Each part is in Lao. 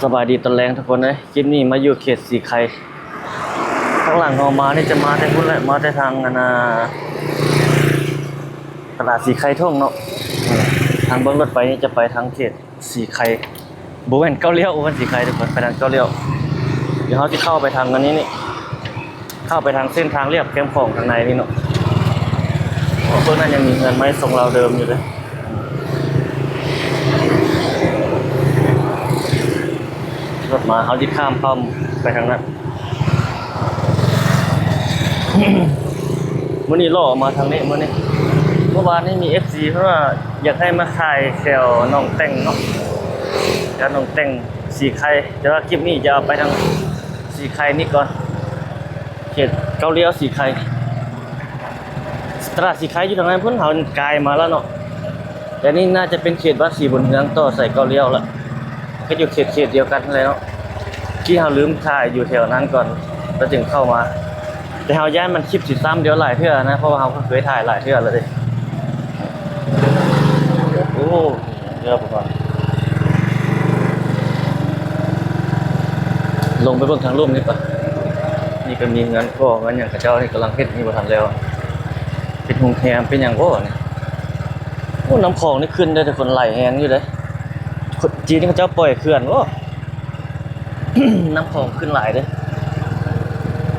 ສະບາຍດີຕອນແລງທຸກຄົນເອີຍ, ຄລິບນີ້ມາຢູ່ເຂດສີໄຄ. ທາງຫຼັງເຮົາມານີ້ຈະມາແຕ່ພຸ້ນແຫຼະ, ມາແຕ່ທາງອັນນ່າ ຕະຫຼາດສີໄຄທົ່ງເນາະ. ທາງເບື້ອງລົດໄປນີ້ຈະໄປທາງເຂດສີໄຄ, ບໍ່ແມ່ນເກົ້າລ້ຽວ, ບໍ່ແມ່ນສີໄຄທຸກຄົນ, ໄປທາງເກົ້າລ້ຽວ. ດຽວເຮົາຊິເຂົ້າໄປທາງອັນນີ້ນີ້. ເຂົ້າໄປທາງເສັ້ນທາງລຽບແຄມຂອງທາງໃນນີ້ເນາະ. ເບິ່ງນັ້ນຍັງມີເຮືອນໄມ້ຊົງລາວເດີມຢູ່ເດ້. ລົດມາ ເຮົາຊິຂ້າມປ້ອມໄປທາງນັ້ນ. ມື້ນີ້ຫຼໍ່ມາທາງນີ້ມື້ນີ້. ເມື່ອວານນີ້ມີເອັຟຊີເພິ່ນວ່າຢາກໃຫ້ມາຖ່າຍແຖວໜອງແຕ່ງເນາະ, ແຖວໜອງແຕ່ງ ສີໄຄ, ແຕ່ວ່າຄລິບນີ້ຈະເອົາໄປທາງສີໄຄນີ້ກ່ອນ. ເຂດເກົ້າລ້ຽວສີໄຄ, ຕະຫຼາດສີໄຄຢູ່ທາງນັ້ນພຸ້ນ, ເຮົາກາຍມາແລ້ວເນາະ. ແຕ່ນີ້ໜ້າຈະເປັນເຂດບ້ານສີບຸນເຮືອງ ຕໍ່ໃສ່ເກົ້າລ້ຽວລະ, ກໍຢູ່ເຂດ ເຂດດຽວກັນຫັ້ນແຫຼະເນາະ. ທີ່ເຮົາລືມຖ່າຍຢູ່ແຖວນັ້ນກ່ອນ ແລ້ວຈຶ່ງເຂົ້າມາ. ແຕ່ເຮົາຢ້ານມັນຄລິບຊິຊ້ຳດຽວຫຼາຍເທື່ອນະ, ເພາະວ່າເຮົາກໍເຄີຍຖ່າຍຫຼາຍເທື່ອແລ້ວເດ້. ໂອ້ ເດີໄປກ່ອນ, ລົງໄປເບິ່ງທາງລຸ່ມນີ້ກ່ອນ. ນີ້ກໍມີເຮືອນກໍ່ເຮືອນຫຍັງເຂົາເຈົ້ານີ້ກຳລັງເຮັດ, ນີ້ບໍ່ທັນແລ້ວ, ເປັນໂຮງແຮມເປັນຫຍັງບໍ່ນີ້. ໂອ້ ນ້ຳຂອງນີ້ຂຶ້ນເດ້, ແຕ່ຝົນໄຫຼແຮງຢູ່ເດ້. ຈີນເຂົາເຈົ້າປ່ອຍເຂື່ອນບໍ່? ນ້ຳຂອງຂຶ້ນຫຼາຍເດ້,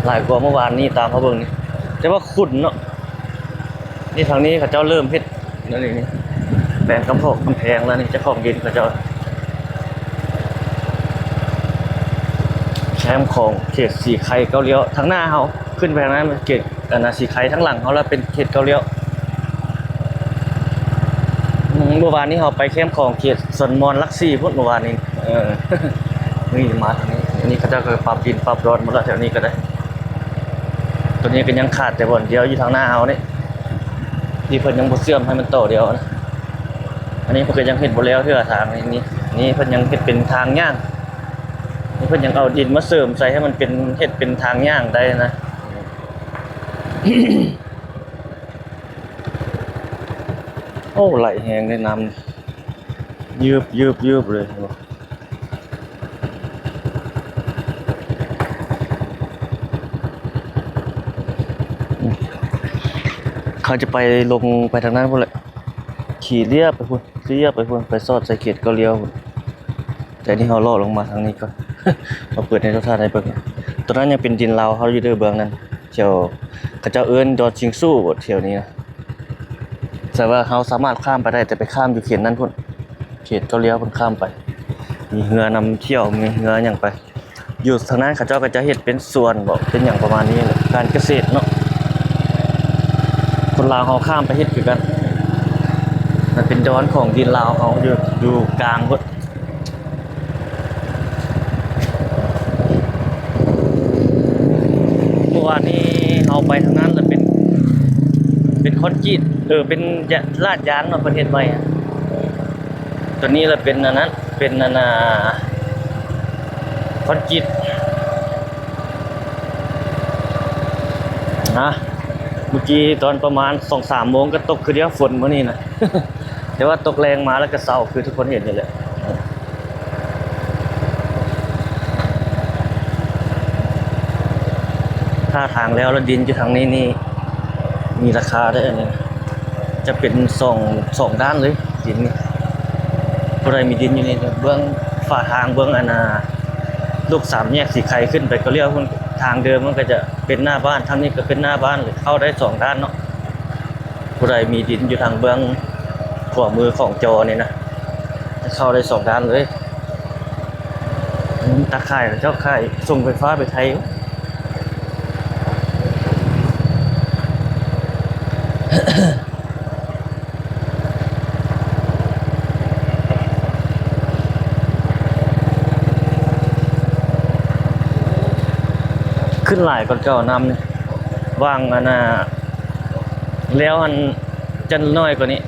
ຫຼາຍກວ່າເມື່ອວານນີ້ຕາມເຮົາເບິ່ງນີ້, ແຕ່ວ່າຂຸ່ນເນາະ. ນີ້ທາງນີ້ເຂົາເຈົ້າເລີ່ມເຮັດແລ້ວນີ້, ແປງກຳແພງແລ້ວນີ້, ເຈົ້າຂອງດິນເຂົາເຈົ້າ. ແຄມຂອງເຂດສີໄຄເກົ້າລ້ຽວ, ທາງໜ້າເຮົາຂຶ້ນໄປທາງນັ້ນເປັນເຂດ ອັນນ່າ ສີໄຄ, ທາງຫຼັງເຮົາລະເປັນເຂດເກົ້າລ້ຽວ. ອືມ ເມື່ອວານນີ້ເຮົາໄປແຄມຂອງເຂດສວນມອນຫຼັກສີ່ພຸ້ນ ເມື່ອວານນີ້. ເອີ ນີ້ມາທາງນີ້, ອັນນີ້ເຂົາເຈົ້າກໍປັບດິນປັບດອນໝົດແລ້ວ ແຖວນີ້ກໍໄດ້. ຕົວນີ້ກໍຍັງຂາດແຕ່ບ່ອນດຽວຢູ່ທາງໜ້າເຮົານີ້ ທີ່ເພິ່ນຍັງບໍ່ເຊື່ອມໃຫ້ມັນຕໍ່ດຽວນະ. ອັນນີ້ເພິ່ນກໍຍັງເຮັດບໍ່ແລ້ວເທື່ອທາງນີ້, ນີ້ເພິ່ນຍັງເຮັດເປັນທາງຍ່າງ, ນີ້ເພິ່ນຍັງເອົາດິນມາເສີມໃສ່ໃຫ້ມັນເປັນ ເຮັດເປັນທາງຍ່າງໄດ້ນະ. ໂອ້ ໄຫຼແຮງເດ້ນ້ຳ, ຍືບໆໆເລີຍ ເຫັນບໍ່? ເຂົາຈະໄປລົງໄປທາງນັ້ນພຸ້ນແຫຼະ, ຂີ່ລຽບໄປພຸ້ນ ລຽບໄປພຸ້ນ ໄປສອດໃສ່ເຂດເກົ້າລ້ຽວພຸ້ນ. ແຕ່ນີ້ເຮົາເລາະລົງມາທາງນີ້ກ່ອນ, ເຮົາເປີດໃຫ້ທຸກທ່ານໄດ້ເບິ່ງ. ຕົວນັ້ນຍັງເປັນດິນລາວເຮົາຢູ່ເດີ ເບື້ອງນັ້ນ, ແຖວເຂົາເຈົ້າເອີ້ນດອນຊິງຊູ້ ແຖວນີ້ນະ. ແຕ່ວ່າເຮົາສາມາດຂ້າມໄປໄດ້, ແຕ່ໄປຂ້າມຢູ່ເຂດນັ້ນພຸ້ນ, ເຂດເກົ້າລ້ຽວພຸ້ນ ຂ້າມໄປ. ມີເຮືອນຳທ່ຽວ ມີເຮືອຫຍັງໄປ. ຢູ່ທາງນັ້ນເຂົາເຈົ້າກໍຈະເຮັດເປັນສວນບໍ ເປັນຫຍັງປະມານນີ້ແຫຼະ, ການກະເສດເນາະ. ຄົນລາວເຮົາຂ້າມໄປເຮັດຄືກັນ. ມັນເປັນດອນຂອງດິນລາວເຮົາຢູ່ ຢູ່ກາງພຸ້ນ. ເມື່ອວານນີ້ເຮົາໄປທາງນັ້ນລະເປັນ ເປັນຄອນກຣີດ ເອີ ເປັນ ລາດຢາງເນາະ ເພິ່ນເຮັດໃໝ່. ຕົວນີ້ລະເປັນອັນນັ້ນ ເປັນອັນນ່າ ຄອນກຣີດ. ນະ ເມື່ອກີ້ຕອນປະມານສອງສາມໂມງກໍຕົກຄືດຽວ ຝົນມື້ນີ້ນະ, ແຕ່ວ່າຕົກແລງມາແລ້ວກໍເຊົາ ຄືທຸກຄົນເຫັນນີ້ແຫຼະ. ຖ້າທາງແລ້ວລະດິນຢູ່ທາງນີ້ນີ້ ມີລາຄາເດ້ ອັນນີ້ຈະເປັນສອງ ສອງດ້ານເລີຍ ດິນນີ້. ຜູ້ໃດມີດິນຢູ່ນີ້ ເບື້ອງຝາທາງ ເບື້ອງອັນນ່າ ລູກສາມແຍກສີໄຄຂຶ້ນໄປເກົ້າລ້ຽວພຸ້ນ, ທາງເດີມມັນກໍຈະເປັນໜ້າບ້ານ, ທາງນີ້ກໍເປັນໜ້າບ້ານ, ເຂົ້າໄດ້ສອງດ້ານເນາະ. ຜູ້ໃດມີດິນຢູ່ທາງເບື້ອງຂວາມືຂອງຈໍນີ້ນະ ຈະເຂົ້າໄດ້ສອງດ້ານເລີຍ. ອືມ ຕາຂ່າຍເຂົາເຈົ້າຂາຍສົ່ງໄຟຟ້າໄປໄທ. ຂຶ້ນຫຼາຍກວ່າເກົ່ານ້ຳນີ້ ຫວ່າງອັນນ່າ ແລ້ວຫັ້ນຈະໜ້ອຍກວ່ານີ້.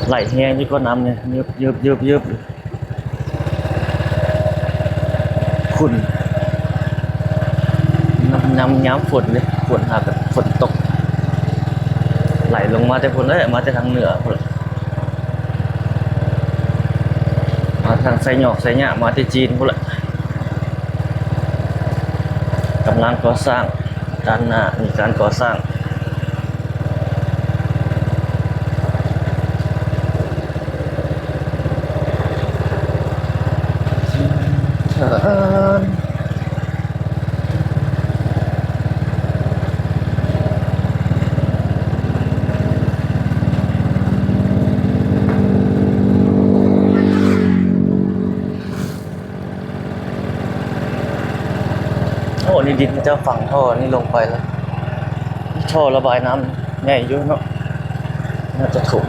ໄຫຼແຮງຢູ່ກໍນ້ຳນີ້ ຍືບໆໆ ຂຸ່ນ ຍາມ ຍາມຝົນເດ້ ໂຄ ຝົນຫາກັນ ຝົນຕົກ ໄຫຼລົງມາແຕ່ພຸ້ນແຫຼະ ມາແຕ່ທາງເໜືອພຸ້ນ ມາທາງໄຊຫຍອກໄຊຍະ ມາແຕ່ຈີນພຸ້ນແຫຼະ ກຳລັງກໍ່ສ້າງ ດ້ານໜ້າມີການກໍ່ສ້າງ. ໂອ້ ນີ້ດິນເຂົາເຈົ້າຝັງທໍ່ນີ້ລົງໄປແລ້ວ ທໍ່ລະບາຍນ້ຳໃຫຍ່ຢູ່ເນາະ ໜ້າຈະຖົມ.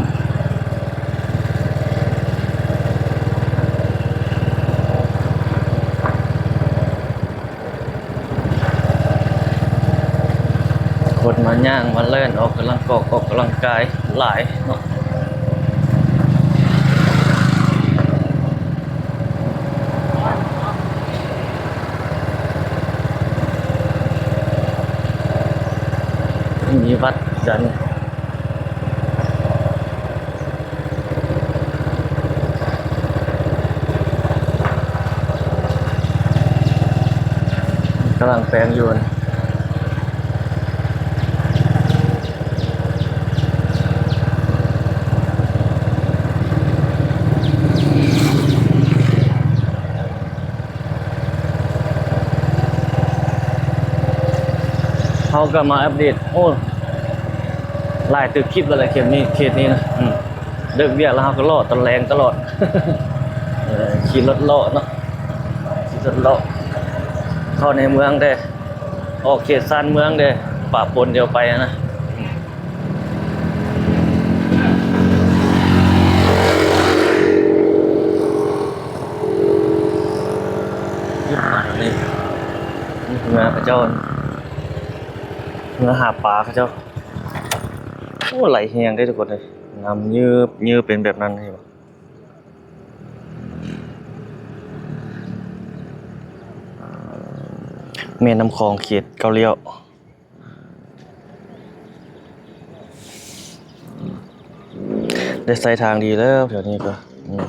ຄົນມາຍ່າງມາແລ່ນອອກກຳລັງກອກ ອອກກຳລັງກາຍຫຼາຍເນາະ. ມີວັດຈັນ ກຳລັງແປງຢູ່. ເຮົາກໍມາອັບເດດ ໂອ້ ຫຼາຍຕຶກຄລິບແລ້ວແຫຼະ ເຂດນີ້ ເຂດນີ້ນະ ອືມ ເລີກວຽກແລ້ວເຮົາກໍເລາະຕອນແລງຕະຫຼອດ ເອີ ຂີ່ລົດເລາະເນາະ ຂີ່ລົດເລາະ ເຂົ້າໃນເມືອງເດ້ ອອກເຂດຊານເມືອງເດ້ ປະປົນດຽວໄປຫັ້ນນະ. ນີ້ ນີ້ເຮືອເຂົາເຈົ້າ ເຮືອຫາປາເຂົາເຈົ້າ ໂອ້ ໄຫຼແຮງເດ້ທຸກຄົນເອີຍ ນ້ຳເຍີບໆ ເປັນແບບນັ້ນເຫັນບໍ່? ແມ່ນ້ຳຂອງເຂດເກົ້າລ້ຽວ ໄດ້ໃຊ້ທາງດີແລ້ວແຖວນີ້ກໍ ອືມ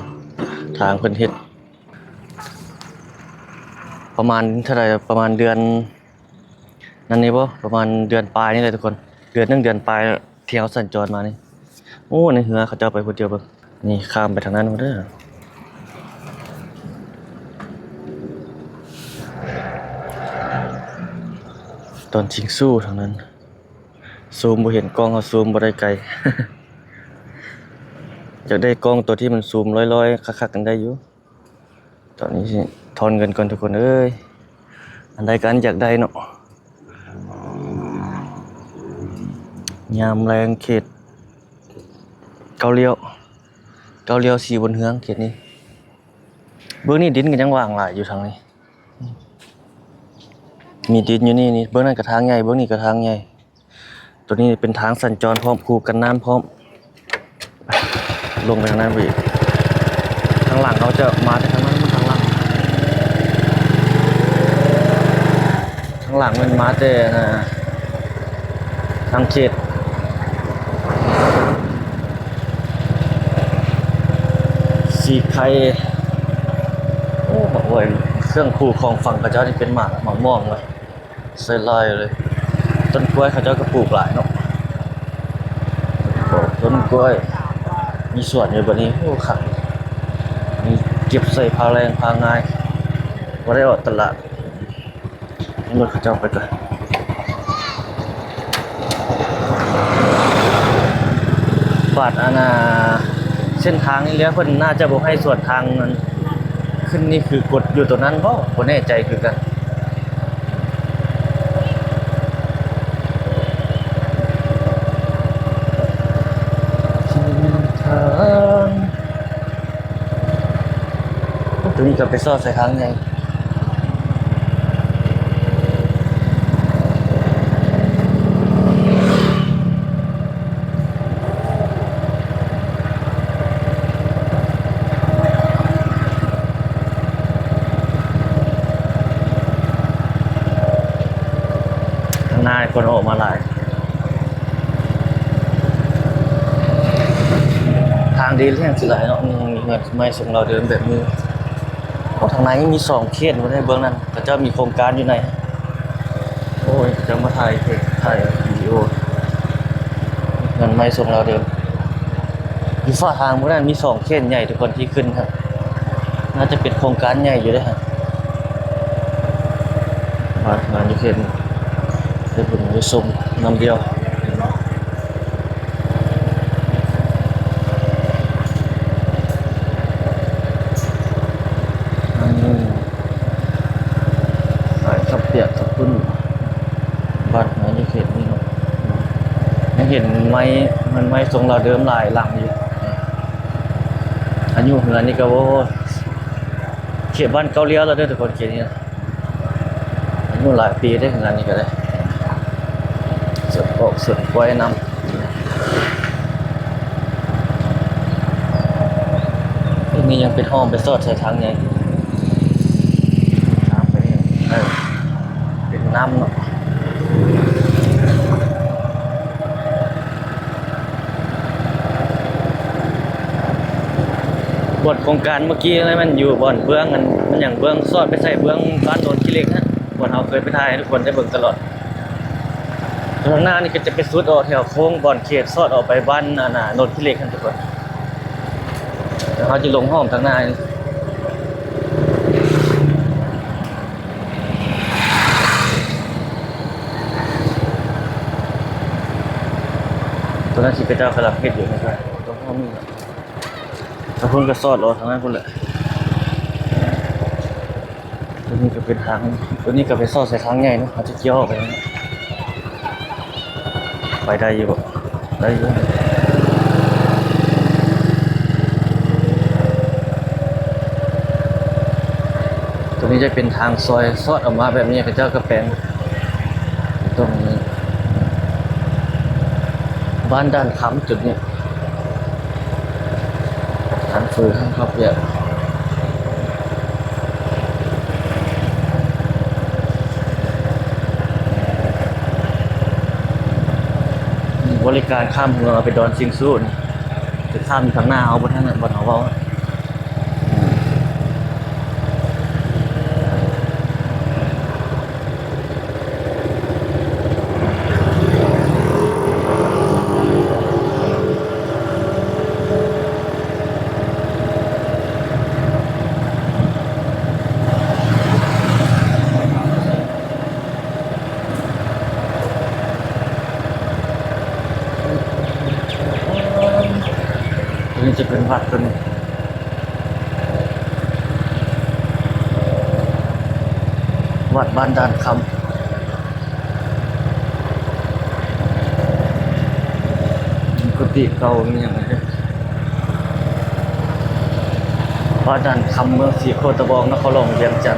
ທາງເພິ່ນເຮັດ ປະມານເທົ່າໃດ ປະມານເດືອນ ນັ້ນນີ້ບໍ່ ປະມານເດືອນປາຍນີ້ແຫຼະທຸກຄົນ ເດືອນໜຶ່ງເດືອນປາຍ ທີ່ເຮົາສັນຈອນມານີ້ ໂອ້ ໃນເຮືອເຂົາເຈົ້າໄປຜູ້ດຽວເບິ່ງ ນີ້ຂ້າມໄປທາງນັ້ນພຸ້ນເດີ ຕອນຊິງຊູທາງນັ້ນ ຊູມບໍ່ເຫັນ ກ້ອງເຮົາຊູມບໍ່ໄດ້ໄກ ຢາກໄດ້ກ້ອງຕົວທີ່ມັນຊູມລອຍໆ ຄັກໆ ຍັງໄດ້ຢູ່. ຕອນນີ້ຊິຖອນເງິນກ່ອນທຸກຄົນເອີຍ ອັນໃດກໍອັນຢາກໄດ້ເນາະ ຍາມແລງເຂດເກົ້າລ້ຽວ ເກົ້າລ້ຽວສີບຸນເຮືອງເຂດນີ້ ເບື້ອງນີ້ດິນກໍຍັງວ່າງຫຼາຍຢູ່ທາງນີ້ ມີດິນຢູ່ນີ້ ນີ້ ເບື້ອງນັ້ນກໍທາງໃຫຍ່ ເບື້ອງນີ້ກໍທາງໃຫຍ່. ຕົວນີ້ເປັນທາງສັນຈອນພ້ອມ ຄູກັນນ້ຳພ້ອມ ລົງໄປທາງນັ້ນໄປອີກ ທາງຫຼັງເຮົາຈະມາແຕ່ທາງນັ້ນ ທາງຫຼັງ ທາງຫຼັງມັນມາແຕ່ ອັນນ່າ ທາງເຂດສີໄຄ ໂອ້ ບັກໂອ້ຍ ເຄື່ອງຄູ່ຂອງຝັ່ງເຂົາເຈົ້ານີ້ເປັນໝາກ ໝາກມ່ວງເວີຍ. ໃສ່ຫຼາຍເລີຍ ຕົ້ນກ້ວຍເຂົາເຈົ້າກໍປູກຫຼາຍເນາະ ປູກຕົ້ນກ້ວຍ ມີສວນຢູ່ບັດນີ້ ໂອ້ ຄັກ ມີເກັບໃສ່ພາແລງພາງ່າຍ ບໍ່ໄດ້ອອກຕະຫຼາດ ໃຫ້ລົດເຂົາເຈົ້າໄປກ່ອນ. ບາດອັນນ່າ ເສັ້ນທາງນີ້ແຫຼະ ເພິ່ນໜ້າຈະບໍ່ໃຫ້ສວນທາງນັ້ນຂຶ້ນ ນີ້ຄືກົດຢູ່ຕົວນັ້ນບໍ່ ບໍ່ແນ່ໃຈຄືກັນ. ເສັ້ນທາງ ໂອ້ ຕົວນີ້ກໍໄປຊອດໃສ່ທາງໃຫຍ່. ທາງໜ້າ ຄົນອອກມາຫຼາຍ. ທາງດີແຮງຊິຫຼາຍເນາະ ມີເຮືອນໃໝ່ຊົງລາວເດີມແບບນີ້. ໂອ້ ທາງໃນມີສອງເຂດ ບໍ່ໄດ້ເບິ່ງນັ້ນ ເຂົາເຈົ້າມີໂຄງການຢູ່ໃນ. ໂອ້ຍ ເຂົາເຈົ້າມາຖ່າຍເຂດ ຖ່າຍວິດີໂອ ເຮືອນໃໝ່ຊົງລາວເດີມ. ຢູ່ຝາທາງພຸ້ນນັ້ນມີສອງເຂດໃຫຍ່ທຸກຄົນທີ່ຂຶ້ນຫັ້ນ ໜ້າຈະເປັນໂຄງການໃຫຍ່ຢູ່ເດ້ຫັ້ນ. ມາ ມາຢູ່ເຂດນີ້ ໄດ້ເບິ່ງໄດ້ຊົມນຳດຽວ. ອັນນີ້ ຂາຍເຂົ້າປຽກເຂົ້າປຸ້ນ ບ້ານເຮົາຢູ່ເຂດນີ້ເນາະ. ຍັງເຫັນໄມ້ ມັນໄມ້ຊົງລາວເດີມຫຼາຍຫຼັງຢູ່. ອາຍຸເຮືອນນີ້ກໍ ໂອ້ ເຂດບ້ານເກົ້າລ້ຽວແລ້ວເດີທຸກຄົນ ເຂດນີ້ນະ. ອາຍຸຫຼາຍປີເດ້ເຮືອນນີ້ກໍໄດ້ ສວນກອກສວນກ້ວຍນຳ. ນີ້ຍັງເປັນຮ່ອງໄປສອດໃສ່ທາງໃຫຍ່ ທາງໄປນີ້ ເອີ ເປັນນ້ຳເນາະ. ບ່ອນໂຄງການເມື່ອກີ້ນັ້ນ ມັນຢູ່ບ່ອນເບື້ອງ ອັນ ມັນຫຍັງ ເບື້ອງສອດໄປໃສ່ເບື້ອງບ້ານໂນນຂີ້ເຫຼັກນະ ບ່ອນເຮົາເຄີຍໄປຖ່າຍໃຫ້ທຸກຄົນໄດ້ເບິ່ງຕະຫຼອດ. ທາງໜ້ານີ້ກໍຈະໄປສຸດອອກແຖວໂຄ້ງບ່ອນເຂດສອດອອກໄປບ້ານ ອັນນ່າ ໂນນຂີ້ເຫຼັກຫັ້ນທຸກຄົນ. ແລ້ວເຮົາຈະລົງຫ້ອມທາງໜ້ານີ້. ຕົວນັ້ນທີ່ເຂົາເຈົ້າກຳລັງເຮັດຢູ່ນີ້ ຕົວຫ້ອງນີ້ແຫຼະ. ແລ້ວເພິ່ນກໍສອດອອກທາງນັ້ນພຸ້ນແຫຼະ. ຕົວນີ້ກໍເປັນທາງ ຕົວນີ້ກໍໄປສອດໃສ່ທາງໃຫຍ່ເນາະ ເຮົາຈະກ່ຽວອອກໄປ. ໄປໄດ້ຢູ່ບໍ່? ໄດ້ຢູ່. ຕົວນີ້ຈະເປັນທາງຊອຍ ສອດອອກມາແບບນີ້ ເຂົາເຈົ້າກໍແປງ ຕົງນີ້ ບ້ານດ່ານຄຳຈຸດນີ້ ຮ້ານເຝີ ຮ້ານເຂົ້າປຽກ. ບໍລິການຂ້າມເຮືອໄປດອນຊິງຊູ້ນີ້ ຈະຂ້າມທາງໜ້າເຮົາບໍ່ທັນ ບ່ອນເຮົາເວົ້າ. ຕົວນີ້ຈະເປັນວັດຕົວນີ້ ວັດບ້ານດ່ານຄຳ ມີກຸຕິເກົ່າ ມີຫຍັງເດ້. ບ້ານດ່ານຄຳ ເມືອງສີໂຄດຕະບອງ ນະຄອນຫຼວງວຽງຈັນ.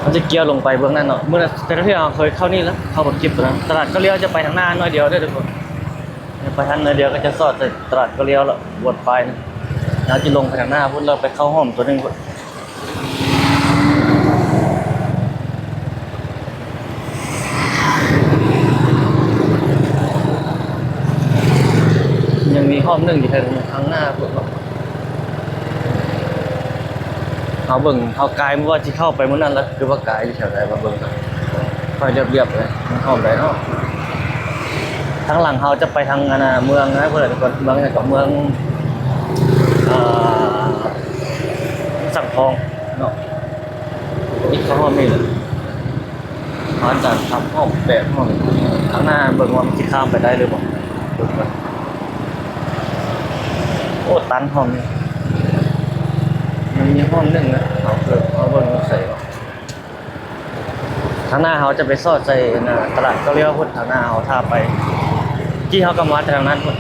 ເຮົາຈະກ່ຽວລົງໄປເບື້ອງນັ້ນເນາະ. ມື້ນັ້ນ ແຕ່ລະເທື່ອເຮົາເຄີຍເຂົ້ານີ້ລະ ເຂົ້າບ່ອນເກັບຕົວນັ້ນ. ຕະຫຼາດເກົ້າລ້ຽວຈະໄປທາງໜ້າໜ້ອຍດຽວເດີທຸກຄົນ ໄປທາງໜ້ອຍດຽວກໍຈະສອດໃສ່ຕະຫຼາດເກົ້າລ້ຽວລະ ວນໄປນະ. ເຮົາຈະລົງໄປທາງໜ້າພຸ້ນ ແລ້ວໄປເຂົ້າຮ່ອມຕົວໜຶ່ງພຸ້ນ. ຍັງມີຮ່ອມໜຶ່ງຢູ່ທາງ ທາງໜ້າພຸ້ນເນາະ. ເຮົາເບິ່ງ ເຮົາກາຍວ່າຊິເຂົ້າໄປມື້ນັ້ນລະ ຄືວ່າກາຍຢູ່ແຖວໃດ ມາເບິ່ງກ່ອນ. ຄ່ອຍລຽບໆເລີຍ ມັນຮອບໃດເນາະ. ທາງຫຼັງເຮົາຈະໄປທາງ ອັນນ່າ ເມືອງນະ ເພິ່ນເອີ້ນເມືອງຫຍັງເກາະ ເມືອງ ເອີ ສັງທອງເນາະ. ນີ້ເຂົ້າຮອບນີ້ແຫຼະ ບ້ານດ່ານຄຳ ຮອບແປດ ຮອບ ທາງໜ້າເບິ່ງວ່າມັນຊິຂ້າມໄປໄດ້ຫຼືບໍ່ ເບິ່ງກ່ອນ. ໂອ້ ຕັນຮອບນີ້ ມັນມີຮອບໜຶ່ງນະ ເຮົາເບິ່ງ ເຮົາເບິ່ງຢູ່ໃສວະ. ທາງໜ້າເຮົາຈະໄປສອດໃສ່ ອັນນ່າ ຕະຫຼາດເກົ້າລ້ຽວພຸ້ນ ທາງໜ້າເຮົາຖ້າໄປ ທີ່ເຮົາກໍມາແຕ່ທາງນັ້ນພຸ້ນ.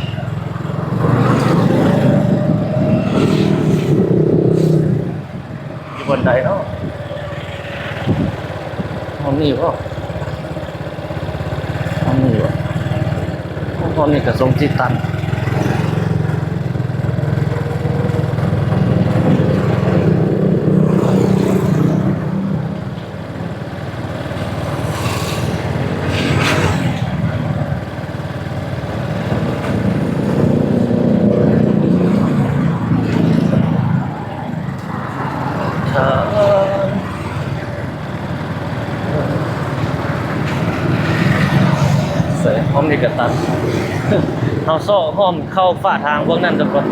ຢູ່ບ່ອນໃດເນາະ? ຫ້ອງນີ້ບໍ່? ຫ້ອງນີ້ບໍ່? ຫ້ອງນີ້ກະຊົງຊິຕັນ. ກະຕັນ ເຮົາຊອກອ້ອມເຂົ້າຝາທາງເບື້ອງນັ້ນກ່ອນ.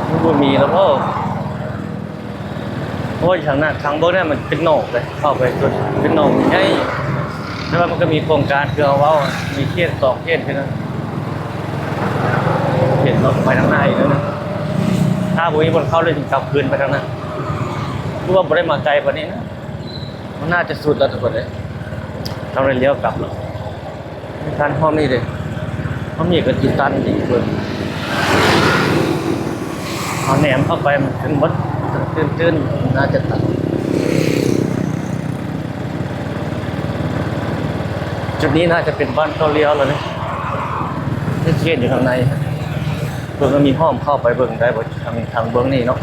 ມັນບໍ່ມີແລ້ວບໍ? ໂອ້ຍ ທາງນັ້ນ ທາງເບື້ອງນັ້ນມັນເປັນໜອງເດ້ ເຂົ້າໄປຈົນເປັນໜອງໃຫຍ່ ແຕ່ວ່າມັນກໍມີໂຄງການ ຄືເຮົາເວົ້າ ມີເຂດສອງເຂດຄືນັ້ນ ເຫັນເນາະ ໄປທາງໜ້າອີກແລ້ວນະ. ຖ້າບໍ່ມີບ່ອນເຂົ້າ ແລ້ວຈຶ່ງກັບຄືນໄປທາງນັ້ນ ຄືວ່າບໍ່ໄດ້ມາໄກປານນີ້ນະ. ມັນໜ້າຈະສຸດແລ້ວທຸກຄົນເອີຍ ຕ້ອງໄດ້ລ້ຽວກັບແລ້ວ. ທາງຮອບນີ້ເດ້ ຮອບນີ້ກໍຊິຕັນອີກເບິ່ງ ເຮົາແນມເຂົ້າໄປມັນເປັນໝົດ ຕື້ນໆ ໜ້າຈະຕັນ. ຈຸດນີ້ໜ້າຈະເປັນບ້ານເກົ້າລ້ຽວແລ້ວເດ້ ເຮັດເຂດຢູ່ທາງໃນ ເບິ່ງວ່າມີອ້ອມເຂົ້າໄປເບິ່ງໄດ້ບໍ່ ທາງ ທາງເບື້ອງນີ້ເນາະ.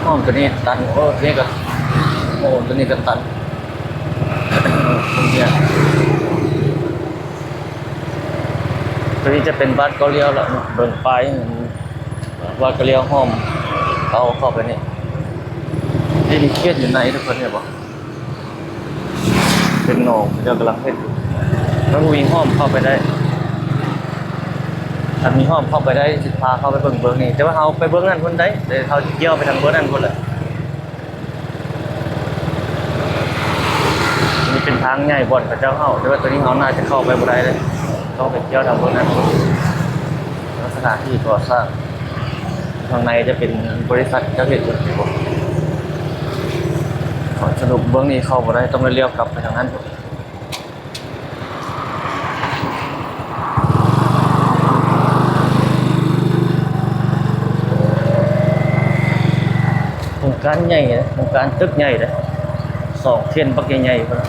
ອ້ອມຕົວນີ້ຕັນ ໂອ້ ຕົວນີ້ກໍ ໂອ້ ຕົວນີ້ກໍຕັນ. ຕົວນີ້ຈະເປັນບ້ານເກົ້າລ້ຽວແລ້ວເນາະ ເບິ່ງປ້າຍວ່າເກົ້າລ້ຽວອ້ອມເຂົ້າ ເຂົ້າໄປນີ້ ນີ້ເປັນເຂດຢູ່ໃນ ທຸກຄົນເຫັນບໍ່? ເປັນໜອງ ເຂົາເຈົ້າກຳລັງເຮັດ ມັນບໍ່ມີຮ່ອມເຂົ້າໄປໄດ້ ຄັນມີຮ່ອມເຂົ້າໄປໄດ້ ຊິພາເຂົ້າໄປເບິ່ງເບື້ອງນີ້ ແຕ່ວ່າເຮົາໄປເບື້ອງນັ້ນພຸ້ນໄດ້ ແຕ່ເຮົາຊິກ່ຽວໄປທາງເບື້ອງນັ້ນພຸ້ນແຫຼະ. ນີ້ເປັນທາງໃຫຍ່ບ່ອນເຂົາເຈົ້າເຂົ້າ ແຕ່ວ່າຕົວນີ້ເຮົາໜ້າຈະເຂົ້າໄປບໍ່ໄດ້ເລີຍ ຕ້ອງໄປກ່ຽວທາງເບື້ອງນັ້ນ ສະຖານທີ່ກໍ່ສ້າງ. ຂ້າງໃນຈະເປັນບໍລິສັດເຈົ້າເຮັດຢູ່ ສະຫຼຸບເບື້ອງນີ້ເຂົ້າບໍ່ໄດ້ ຕ້ອງໄດ້ລ້ຽວກັບໄປທາງນັ້ນ. ໂຄງການໃຫຍ່ເດ້ ໂຄງການຕຶກໃຫຍ່ເດ້ ສອງເຂນບັກໃຫຍ່ໆ ພຸ້ນນະ.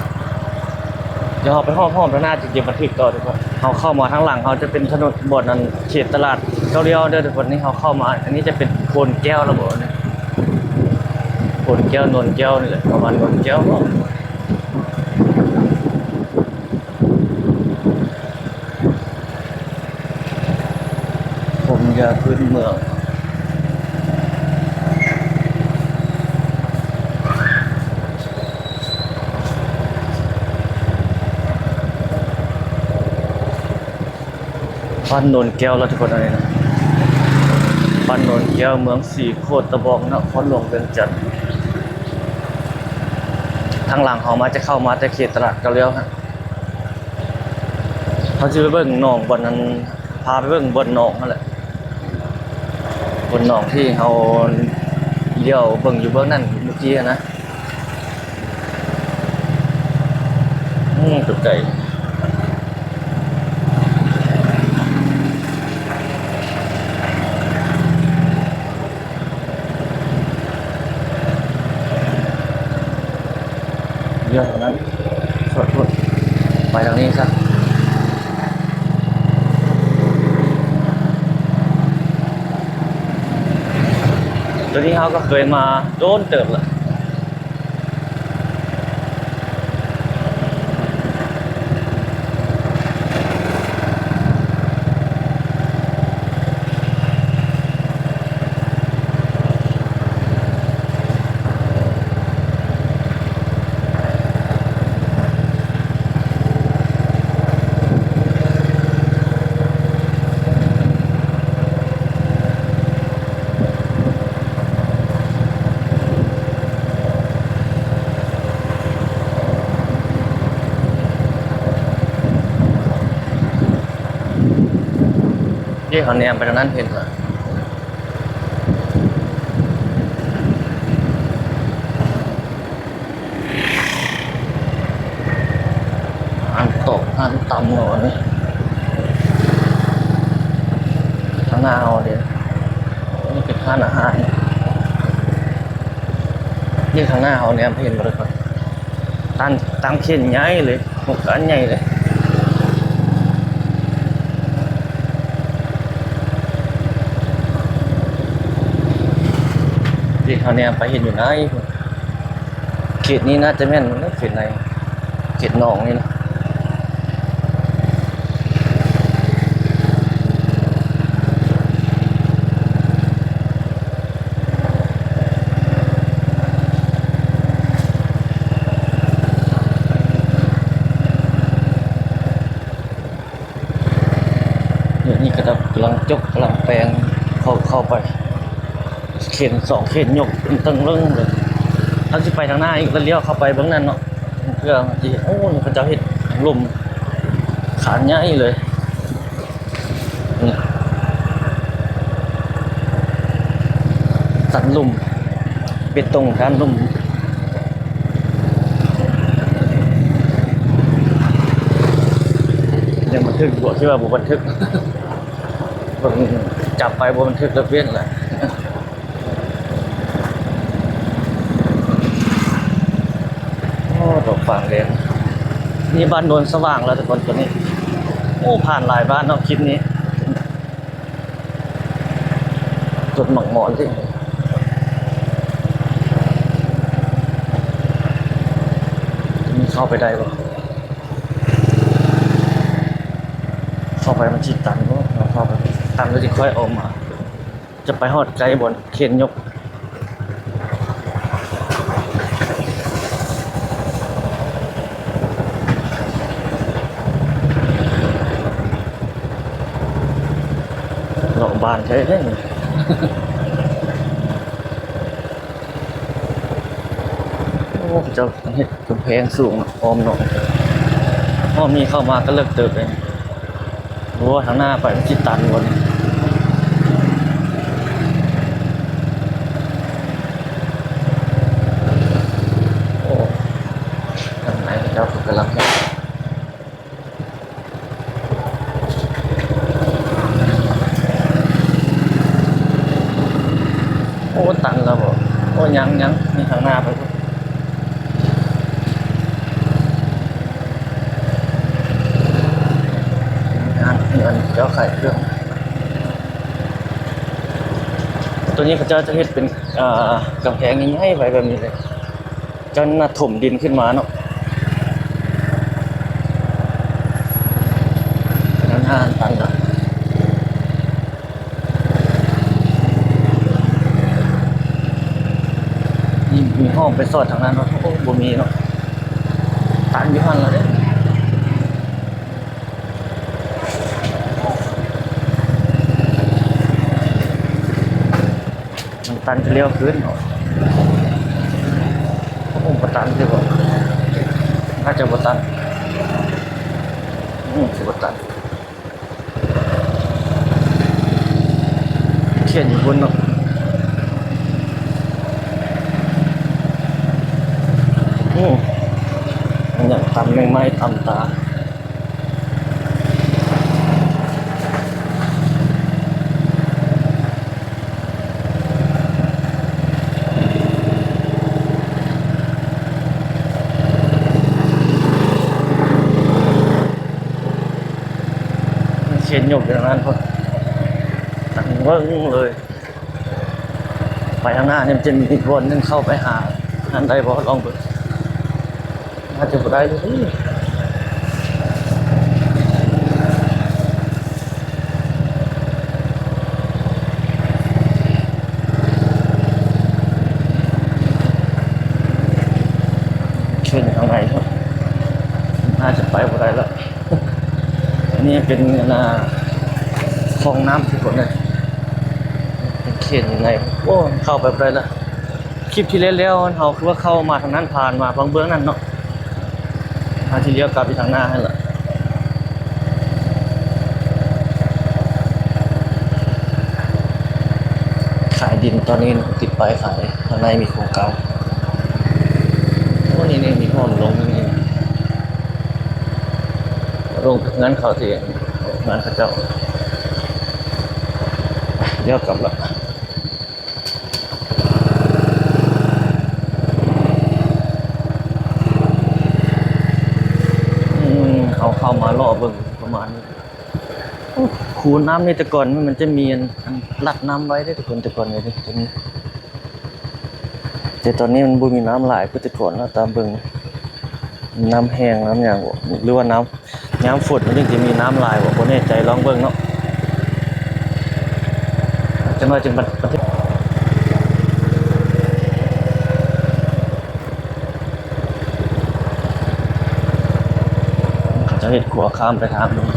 ດຽວເຮົາໄປຮອບໆ ທາງໜ້າ ຈຶ່ງຈະມາຖືກຕໍ່ທຸກຄົນ. ເຮົາເຂົ້າມາທາງຫຼັງ ເຮົາຈະເປັນຖະໜົນບ່ອນນັ້ນ ເຂດຕະຫຼາດເກົ້າລ້ຽວເດີທຸກຄົນ. ນີ້ເຮົາເຂົ້າມາ ອັນນີ້ຈະເປັນໂພນແກ້ວແລ້ວບໍນີ້? ໂພນແກ້ວ ໂນນແກ້ວນີ້ແຫຼະ ປະມານໂນນແກ້ວບໍ? ຜົມຢາພື້ນເມືອງ ບ້ານໂນນແກ້ວລະທຸກຄົນ ອັນນີ້ນະ ບ້ານໂນນແກ້ວ ເມືອງສີໂຄດຕະບອງ ນະຄອນຫຼວງວຽງຈັນ. ທາງຫຼັງເຮົາມາ ຈະເຂົ້າມາແຕ່ເຂດຕະຫຼາດເກົ້າລ້ຽວຫັ້ນ. ເຮົາຊິໄປເບິ່ງໜອງບ່ອນນັ້ນ ພາໄປເບິ່ງບ່ອນໜອງຫັ້ນແຫຼະ ບ່ອນໜອງທີ່ເຮົາລ້ຽວເບິ່ງຢູ່ເບື້ອງນັ້ນມື້ກີ້ຫັ້ນນະ. ອືມ ໄກໆ. ດຽວນັ້ນ ຂໍໂທດ ໄປທາງນີ້ຊະ. ຕົວນີ້ເຮົາກໍເຄີຍມາໂດນເຕີບລະ. ເອີ ເຮົາແນມໄປທາງນັ້ນເຫັນລະ ຮ້ານຕອກຮ້ານຕຳເນາະ ອັນນີ້ ທາງໜ້າເຮົາເດ້ ນີ້ເປັນຮ້ານອາຫານ ນີ້ທາງໜ້າເຮົາແນມເຫັນບໍ່ເລີຍ ຕັ້ງ ຕັ້ງເຂນໃຫຍ່ເລີຍ ໂຄງການໃຫຍ່ເລີຍ ທີ່ເຮົາແນມໄປເຫັນຢູ່ໃນພຸ້ນ. ເຂດນີ້ໜ້າຈະແມ່ນເຂດໃນ ເຂດໜອງນີ້ນະ. ນີ້ກະກຳລັງຈົກ ກຳລັງແປງ ເຂົ້າ ເຂົ້າໄປ ເຄນສອງເຄນຍົກເຖິງເທິງເລີຍ. ເຮົາຊິໄປທາງໜ້າອີກ ແລ້ວລ້ຽວເຂົ້າໄປເບິ່ງນັ້ນເນາະ ເພື່ອມັນຊິເຫັນ ໂອ້ ເຂົາເຈົ້າເຮັດລຸ່ມຄານໃຫຍ່ເລີຍ. ນີ້ ຕັນລຸ່ມ ເບຕົງຕັນລຸ່ມ. ຍັງບັນທຶກຢູ່ບໍ່? ຄິດວ່າບໍ່ບັນທຶກ. ເບິ່ງ ຈັບໄປບໍ່ບັນທຶກລະເວັ້ນລະ. ໂອ້ ດອກຟາງແດງ. ນີ້ບ້ານໂນນສະຫວ່າງແລ້ວທຸກຄົນ ຕົວນີ້. ໂອ້ ຜ່ານຫຼາຍບ້ານເນາະ ຄລິບນີ້. ຕົ້ນໝາກໝອນຕິ ເຂົ້າໄປໄດ້ບໍ່? ເຂົ້າໄປມັນຊິຕັນບໍ່? ເຮົາເຂົ້າໄປ ຕັນແລ້ວຊິຄ່ອຍອອກມາ. ຈະໄປຮອດໃກ້ບ່ອນເຄນຍົກ. ເລາະບ້ານແທ້ເດ້ນີ້. ໂອ້ ເຂົາເຈົ້າເຮັດກຳແພງສູງອ້ອມນອກ ອ້ອມນີ້ເຂົ້າມາກະເລິກເຕີບເດ. ໂອ້ ທາງໜ້າໄປມັນຊິຕັນບໍ່ນີ້? ໂອ້ ທາງໃນເຂົາເຈົ້າກຳລັງເຮັດ. ໂອ້ ຕັນແລ້ວບໍ່? ໂອ້ ຍັງ ຍັງ ມີທາງໜ້າໄປພຸ້ນ. ງານເຮືອນເຈົ້າຂາຍເຄື່ອງ. ໂຕນີ້ເຂົາເຈົ້າຈະເຮັດເປັນ ເອີ ກຳແພງໃຫຍ່ໆໄວ້ແບບນີ້ເລີຍ. ເຈົ້າໜ້າຖົມດິນຂຶ້ນມາເນາະ. ທາງໜ້າຕັນລະ. ມີ ມີຫ້ອງໄປສອດທາງນັ້ນເນາະ. ໂອ້ ບໍ່ມີເນາະ. ຕັນຢູ່ຫັ້ນລະເດ້. ມັນຕັນຈະລ້ຽວຄືນເນາະ. ໂອ້ ບໍ່ຕັນຕິບໍ່? ໜ້າຈະບໍ່ຕັນ. ອືມ ຊິບໍ່ຕັນ. ຂຽນຢູ່ພຸ້ນເນາະ. ອືມ ອັນຫຍັງຕຳແມງໄມ້ຕຳຕາ. ເຄນຍົກຢູ່ທາງນັ້ນພຸ້ນ ຕັ້ງເບິ່ງເລີຍ. ໄປທາງໜ້ານີ້ມັນຈະມີບ່ອນໜຶ່ງເຂົ້າໄປຫາ ຫັ້ນໄດ້ບໍ່? ລອງເບິ່ງ. ອາດຈະບໍ່ໄດ້ເລີຍ. ເປັນທາງໃດເນາະ? ໜ້າຈະໄປບໍ່ໄດ້ລະ. ອັນນີ້ເປັນ ອັນນ່າ ຫ້ອງນ້ຳທຸກຄົນເອີຍ. ເປັນເຂດຍັງໄງ? ໂອ້ ເຂົ້າໄປບໍ່ໄດ້ລະ. ຄລິບທີ່ແລ້ວໆ ເຮົາຄືວ່າເຂົ້າມາທາງນັ້ນ ຜ່ານມາທາງເບື້ອງນັ້ນເນາະ. ເຮົາຊິລ້ຽວກັບໄປທາງໜ້າຫັ້ນລະ. ຂາຍດິນຕອນນີ້ເນາະ ຕິດປ້າຍຂາຍ. ທາງໃນມີໂຄງການ. ໂອ້ ນີ້ໆ ມີຫ້ອງລົງນີ້. ລົງເຮືອນເຂົາທີ່ ເຮືອນເຂົາເຈົ້າ. ລ້ຽວກັບລະ. ອືມ ເຮົາເຂົ້າມາເລາະເບິ່ງປະມານນີ້. ໂອ້ ຄູນ້ຳນີ້ແຕ່ກ່ອນມັນຈະມີອັນ ອັນລັດນ້ຳໄວ້ເດ້ທຸກຄົນ ແຕ່ກ່ອນເດ ຕົງນີ້. ແຕ່ຕອນນີ້ມັນບໍ່ມີນ້ຳຫຼາຍຄືແຕ່ກ່ອນແລ້ວ ຕາມເບິ່ງ ນ້ຳແຫ້ງນ້ຳຫຍັງບໍ ຫຼືວ່ານ້ຳ ຍາມຝົນມັນຈຶ່ງຈະມີນ້ຳຫຼາຍບໍ ບໍ່ແນ່ໃຈ ລອງເບິ່ງເນາະ. ຈັກໜ້ອຍຈຶ່ງບັນ ບັນທຶກ ເຂົາຈະເຮັດຂົວຂ້າມໄປທາງໜຶ່ງ.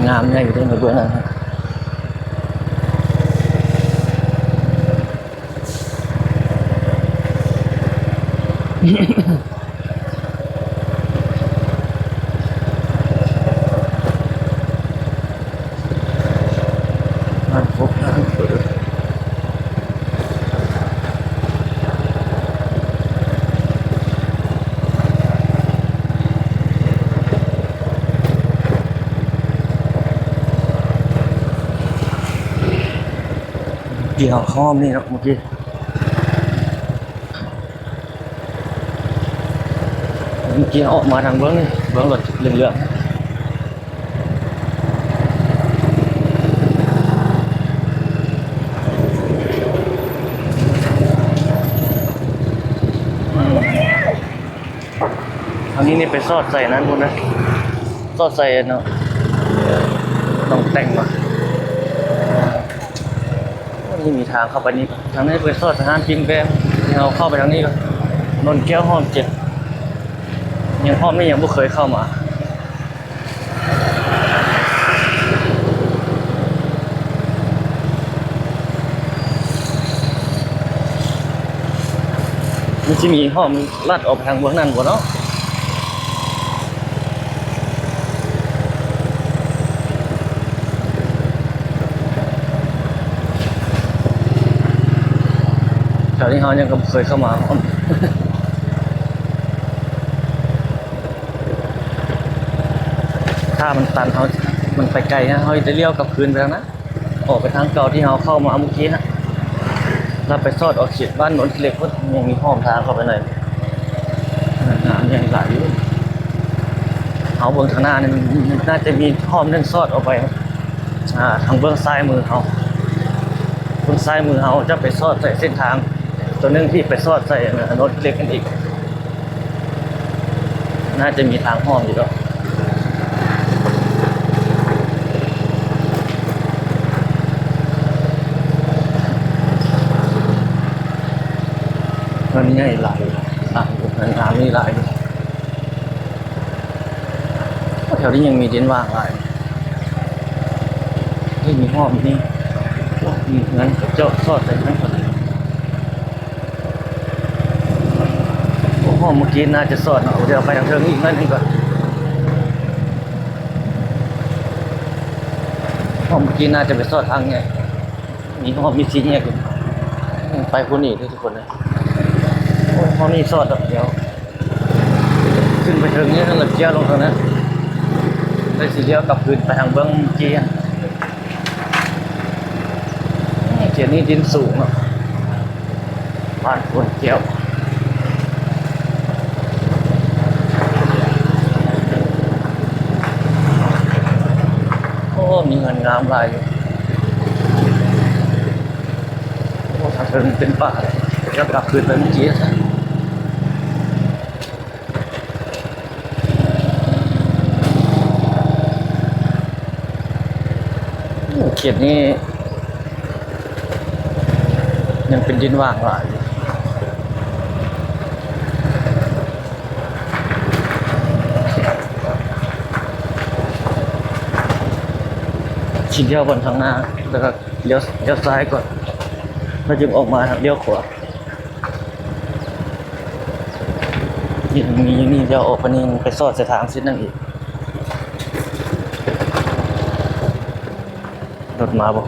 ງາມໃຫຍ່ຢູ່ເດ້ ມາເບິ່ງນັ້ນ. ຮ້ານຄົບຮ້ານເຝີ ທີ່ເຮົາເຂົ້າມານີ້ເນາະ ເມື່ອກີ້ ເມື່ອກີ້ອອກມາທາງເບື້ອງນີ້ ເບື້ອງລົດເຫຼືອງໆ. ທາງນີ້ນີ້ໄປສອດໃສ່ນັ້ນພຸ້ນນະ ສອດໃສ່ເນາະ ໜອງແຕ່ງວະ. ໂອ້ ນີ້ມີທາງເຂົ້າໄປນີ້ ທາງນີ້ໄປສອດສະຖານປິ່ງແປງ ທີ່ເຮົາເຂົ້າໄປທາງນີ້ກໍ ຖະໜົນແກ້ວຫອມເຈັດ ຍັງ ຮອບນີ້ຍັງບໍ່ເຄີຍເຂົ້າມາ. ມັນຊິມີຫ້ອງລັດອອກໄປທາງເບື້ອງນັ້ນບໍ່ເນາະ? ແຖວນີ້ເຮົາຍັງກໍບໍ່ເຄີຍເຂົ້າມາພ້ອມ. ຖ້າມັນຕັນ ເຮົາ ມັນໄປໄກ ເຮົາຈະລ້ຽວກັບຄືນໄປທາງນັ້ນ ອອກໄປທາງເກົ່າທີ່ເຮົາເຂົ້າມາເມື່ອກີ້ນະ ແລ້ວໄປສອດອອກເຂດບ້ານໂນນເຫຼັກພຸ້ນ ຍັງມີອ້ອມທາງເຂົ້າໄປໜ້ອຍ ງານຍັງຫຼາຍຢູ່. ເຮົາເບິ່ງທາງໜ້ານີ້ ມັນ ມັນໜ້າຈະມີອ້ອມໜຶ່ງສອດອອກໄປ ອ່າ ທາງເບື້ອງຊ້າຍມືເຮົາ ເບື້ອງຊ້າຍມືເຮົາຈະໄປສອດໃສ່ເສັ້ນທາງຕົວໜຶ່ງທີ່ໄປສອດໃສ່ ອັນ ໂນນເຫຼັກນັ້ນອີກ. ໜ້າຈະມີທາງອ້ອມຢູ່ດອກ ເຮືອນໃຫຍ່ຫຼາຍ ເຮືອນງາມນີ້ຫຼາຍ. ແຖວນີ້ຍັງມີດິນຫວ່າງຫຼາຍ ນີ້ມີຫ້ອມນີ້ ໂອ້ ມີເຮືອນເຂົາເຈົ້າສອດໃສ່ເຮືອນເຂົາ. ໂອ້ ຫ້ອມເມື່ອກີ້ໜ້າຈະສອດເນາະ ດຽວໄປທາງເທິງອີກໜ້ອຍໜຶ່ງກ່ອນ ຫ້ອມເມື່ອກີ້ໜ້າຈະໄປສອດທາງໃຫຍ່. ມີຮອບມີສີ່ແຍກຢູ່ ໄປພຸ້ນອີກເດີທຸກຄົນເດີ. ໂອ້ຍ ຮອບນີ້ຊອດດອກດຽວ ຂຶ້ນໄປເທິງນີ້ ແລ້ວລຽວລົງທາງນັ້ນ ແລ້ວຊິລ້ຽວກັບຄືນໄປທາງເບື້ອງກີ້. ເຂດນີ້ດິນສູງເນາະ. ບ້ານໂພນແກ້ວ ໂອ້ ມີເຮືອນງາມຫຼາຍຢູ່. ໂອ້ ທາງເທິງເປັນປ່າ ແລ້ວກະຄືນໄປເມື່ອກີ້. ໂອ້ ເຂດນີ້ຍັງເປັນດິນຫວ່າງຫຼາຍຢູ່. ຊິລ້ຽວບ່ອນທາງໜ້າ ແລ້ວກໍລ້ຽວ ລ້ຽວຊ້າຍກ່ອນ ແລ້ວຈຶ່ງອອກມາລ້ຽວຂວາ. ນີ້ ນີ້ ນີ້ ດຽວອອກໄປນີ້ ໄປສອດໃສ່ທາງເສັ້ນນັ້ນອີກ. ລົດມາບໍ່?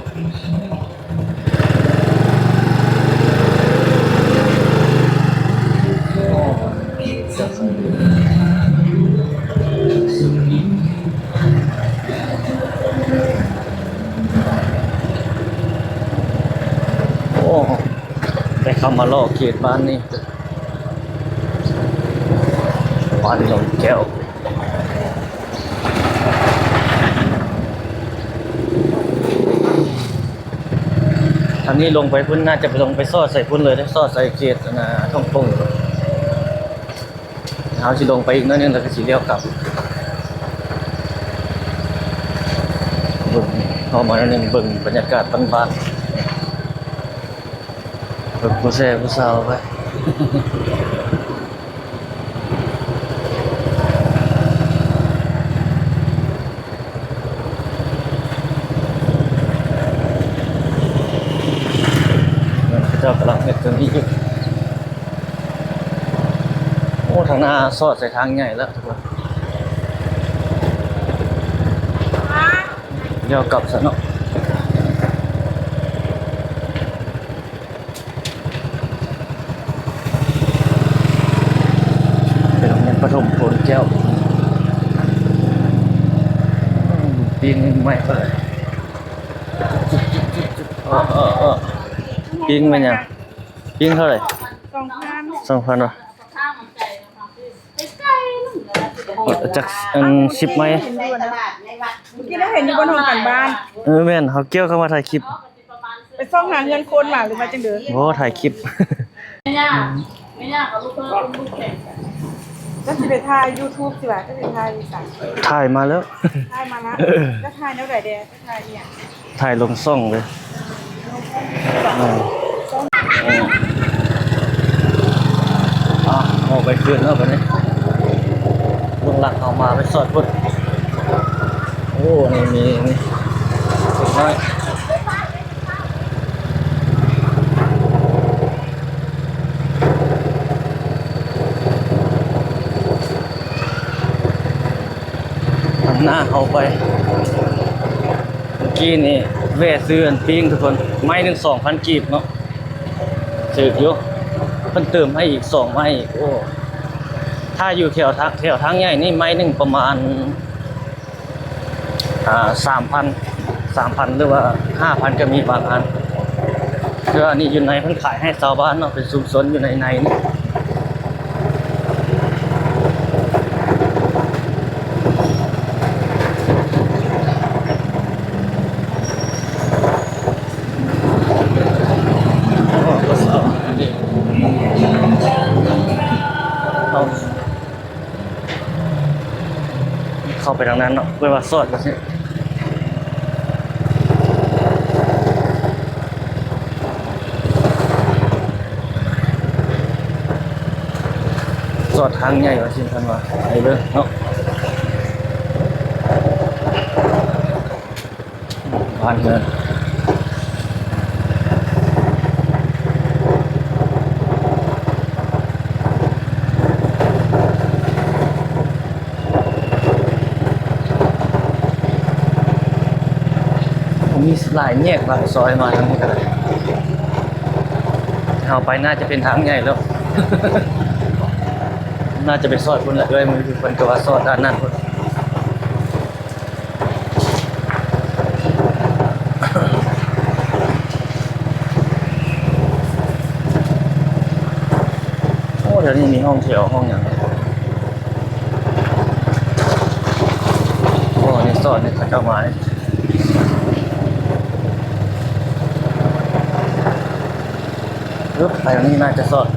ໂອ້ ໄດ້ເຂົ້າມາເລາະເຂດບ້ານນີ້. ບ້ານໜອງແກ້ວ ທາງນີ້ລົງໄປພຸ້ນ ໜ້າຈະໄປ ລົງໄປສອດໃສ່ພຸ້ນເລີຍເດ້ ສອດໃສ່ເຂດ ອັນນ່າ ທົ່ງປົງ. ເຮົາຊິລົງໄປອີກໜ້ອຍໜຶ່ງ ແລ້ວກໍຊິລ້ຽວກັບ. ເບິ່ງ ເຂົ້າມາໜ້ອຍໜຶ່ງ ເບິ່ງບັນຍາກາດບ້ານໆ. ເບິ່ງຜູ້ແຊຜູ້ສາວໄປ. ໂອ້ ເ ເຈົ້າກຳລັງເຮັດຕົວນີ້ຢູ່. ໂອ້ ທາງໜ້າສອດໃສ່ທາງໃຫຍ່ແລ້ວທຸກຄົນ. ດຽວກັບຊະເນາະ. ໄປໂຮງຮຽນປະຖົມໂພນແກ້ວ. ປີ້ງໃໝ່ເລີຍ. ເອີ ເອີ ເອີ ປີ້ງແມ່ນຫຍັງ? ປີ້ງເທົ່າໃດ? ສອງພັນ ສອງພັນຫວາ? ຈັກອັນ ສິບໄມ້. ເມື່ອກີ້ເຮົາເຫັນຢູ່ບົນຫ້ອງການບ້ານ. ເອີ ແມ່ນ ເຮົາກ່ຽວເຂົ້າມາຖ່າຍຄລິບ. ໄປຊອກຫາເຮືອນຄົນຫວາ ຫຼືວ່າຈັ່ງໃດ? ບໍ່ ຖ່າຍຄລິບ. ແມ່ຍ່າ ແມ່ຍ່າກັບລູກເຂີຍ ເປັນລູກແຂກກັນ. ຈັກຊິໄປຖ່າຍຢູທູບຊິຫວາ ຈັກຊິຖ່າຍອີ່ຫຍັງ? ຖ່າຍມາແລ້ວ ຖ່າຍມາແລ້ວ. ເອີ ແລ້ວຖ່າຍແນວໃດແດ່? ຖ່າຍອີ່ຫຍັງ? ຖ່າຍລົງຊ່ອງເລີຍ. ເອີ ເອີ ອ່ະ ອອກໄປຄືນແລ້ວບັດນີ້. ເບື້ອງຫຼັງເຮົາມາໄປສອດພຸ້ນ. ໂອ້ ນີ້ມີ ນີ້ເດັກນ້ອຍ. ນຳໜ້າເຮົາໄປ. ເມື່ອກີ້ນີ້ແວ່ຊື້ອັນປີ້ງທຸກຄົນ ໄມ້ໜຶ່ງສອງພັນກີບເນາະ. ຖືກຢູ່ ເພິ່ນເຕີມໃຫ້ອີກສອງໄມ້. ໂອ້ ຖ້າຢູ່ແຖວທາງ ແຖວທາງໃຫຍ່ນີ້ ໄມ້ໜຶ່ງປະມານ ອ່າ ສາມພັນ ສາມພັນ ຫຼືວ່າຫ້າພັນ ກໍມີບາງອັນ. ຄືອັນນີ້ຢູ່ໃນເພິ່ນຂາຍໃຫ້ຊາວບ້ານເນາະ ເປັນຊຸມຊົນຢູ່ໃນໃນນີ້. ເຂົ້າໄປທາງນັ້ນເນາະ ເພື່ອວ່າສອດວ່າຊິ ສອດທາງໃຫຍ່ວ່າຊິ ເພິ່ນວ່າ ໄປເບິ່ງເນາະ. ບ້ານເຮືອນ ມີຫຼາຍແຍກຫຼາຍຊອຍມາທາງນີ້ກໍໄດ້. ເຮົາໄປໜ້າຈະເປັນທາງໃຫຍ່ແລ້ວ ໜ້າຈະໄປຊອດພຸ້ນແຫຼະເອື້ອຍ. ມື້ເພິ່ນກໍວ່າຊອດດ້ານນັ້ນພຸ້ນ. ໂອ້ ແຖວນີ້ມີຫ້ອງແຖວຫ້ອງຫຍັງ. ໂອ້ ອັນນີ້ສອດນີ້ເຂົາເຈົ້າມານີ້. ເອີ ໄປທາງນີ້ໜ້າຈະສອດ.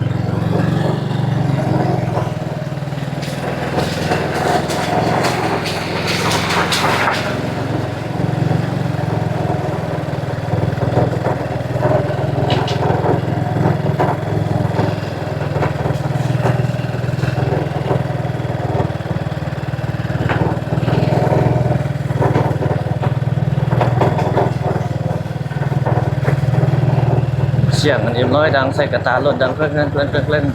ສຽງອັນເອັມຮ້ອຍດັງໃສ່ກະຕາລົດ ດັງເພີ້ນໆໆ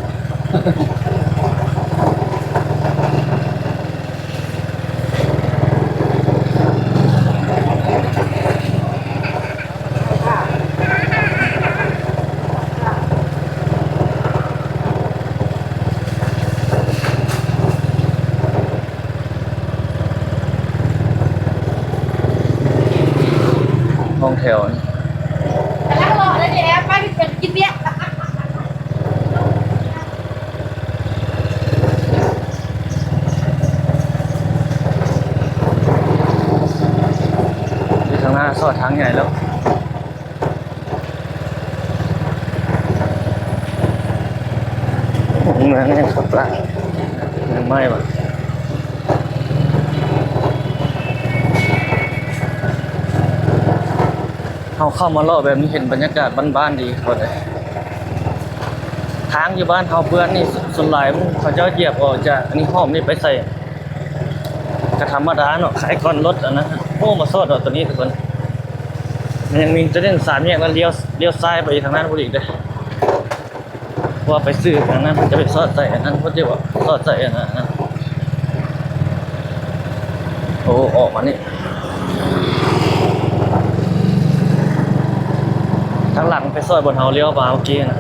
ໆ. ຫ້ອງແຖວນີ້ ກຳລັງລໍໄດ້ນີ້ແຫຼະ ໄປເປັນກິນເບຍ. ຢູ່ທາງໜ້າສອດທາງໃຫຍ່ແລ້ວ. ເມືອງຫຍັງ ເມືອງປາກ ເມືອງໄມ້ຫວາ? ເຮົາເຂົ້າມາເລາະແບບນີ້ ເຫັນບັນຍາກາດບ້ານໆດີເຂົາເດ້. ທາງຢູ່ບ້ານເຮົາເປື້ອນນີ້ ສ່ວນຫຼາຍເຂົາເຈົ້າຢຽບອອກຈາກອັນນີ້ ຫ້ອມນີ້ໄປໃສ່ ກໍທຳມະດາເນາະ ຂາຍກ່ອນລົດອັນນັ້ນ. ໂອ້ ມາສອດເອົາຕົວນີ້ທຸກຄົນ. ມັນຍັງມີຕົວໜຶ່ງ ສາມແຍກແລ້ວ ລ້ຽວ ລ້ຽວຊ້າຍໄປອີກທາງນັ້ນພຸ້ນອີກເດ້. ວ່າໄປຊື້ອັນນັ້ນ ເພິ່ນຈະໄປສອດໃສ່ອັນນັ້ນ ເພິ່ນຈະວ່າສອດໃສ່ອັນນັ້ນນະ. ໂອ້ ອອກມານີ້ ທາງຫຼັງໄປສອດບ່ອນເຮົາລ້ຽວມາເມື່ອກີ້ນະ.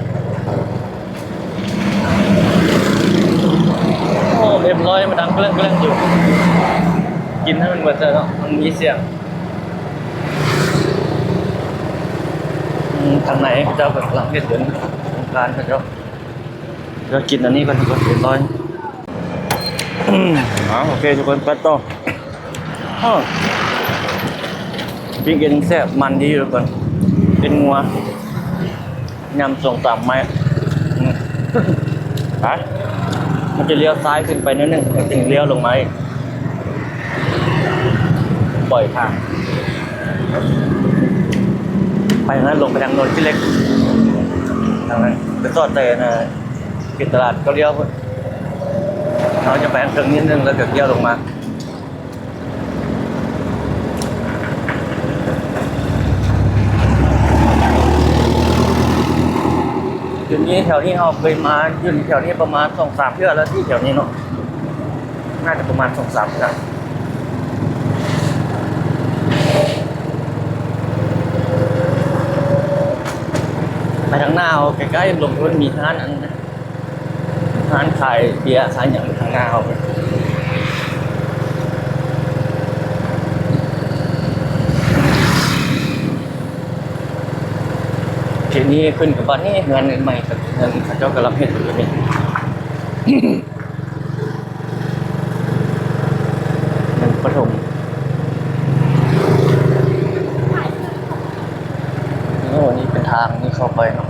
ໂອ້ ເອັມຮ້ອຍມັນດັງແກລ້ງໆຢູ່ ກິນໃຫ້ມັນເບິດເລີຍເນາະ ມັນມີສຽງ. ອືມ ທາງໃນເຂົາເຈົ້າກຳລັງເຮັດຢູ່ ໂຄງການເຂົາເຈົ້າ. ດຽວກິນອັນນີ້ກ່ອນ ກ່ອນເປັນຮ້ອຍ. ອືມ ເອົາ ໂອເຄ ທຸກຄົນ ໄປຕໍ່. ອ້າວ ປີ້ງເອັນແຊບ ມັນດີທຸກຄົນ ເອັນງົວ ຍຳສອງສາມໄມ້. ອືມ ໄປ ມັນຈະລ້ຽວຊ້າຍຂຶ້ນໄປໜ້ອຍໜຶ່ງ ແລ້ວຈຶ່ງລ້ຽວລົງມາອີກ. ປ່ອຍທາງ ໄປທາງນັ້ນ ລົງໄປທາງໂນນຂີ້ເຫຼັກ ທາງນັ້ນ ໄປສອດໃສ່ອັນນ່າ ເຂດຕະຫຼາດເກົ້າລ້ຽວພຸ້ນ. ເຮົາຈະໄປທາງເທິງນິດໜຶ່ງ ແລ້ວກໍລ້ຽວລົງມາ. ຢູ່ນີ້ ແຖວນີ້ເຮົາເຄີຍມາ ຢູ່ແຖວນີ້ປະມານສອງສາມເທື່ອແລ້ວ ທີ່ແຖວນີ້ເນາະ. ໜ້າຈະປະມານສອງສາມເທື່ອ. ໄປທາງໜ້າເຮົາໃກ້ໆ ລົງ ມັນມີຮ້ານອັນ ຮ້ານຂາຍເບຍຂາຍຫຍັງທາງໜ້າເຮົາ. ເຂດນີ້ຂຶ້ນກັບບ້ານນີ້ ເຮືອນໃໝ່ ເຮືອນເຂົາເຈົ້າກຳລັງເຮັດຢູ່ນີ້. ເມືອງປະຖົມ. ໂອ້ ນີ້ເປັນທາງນີ້ເຂົ້າໄປເນາະ.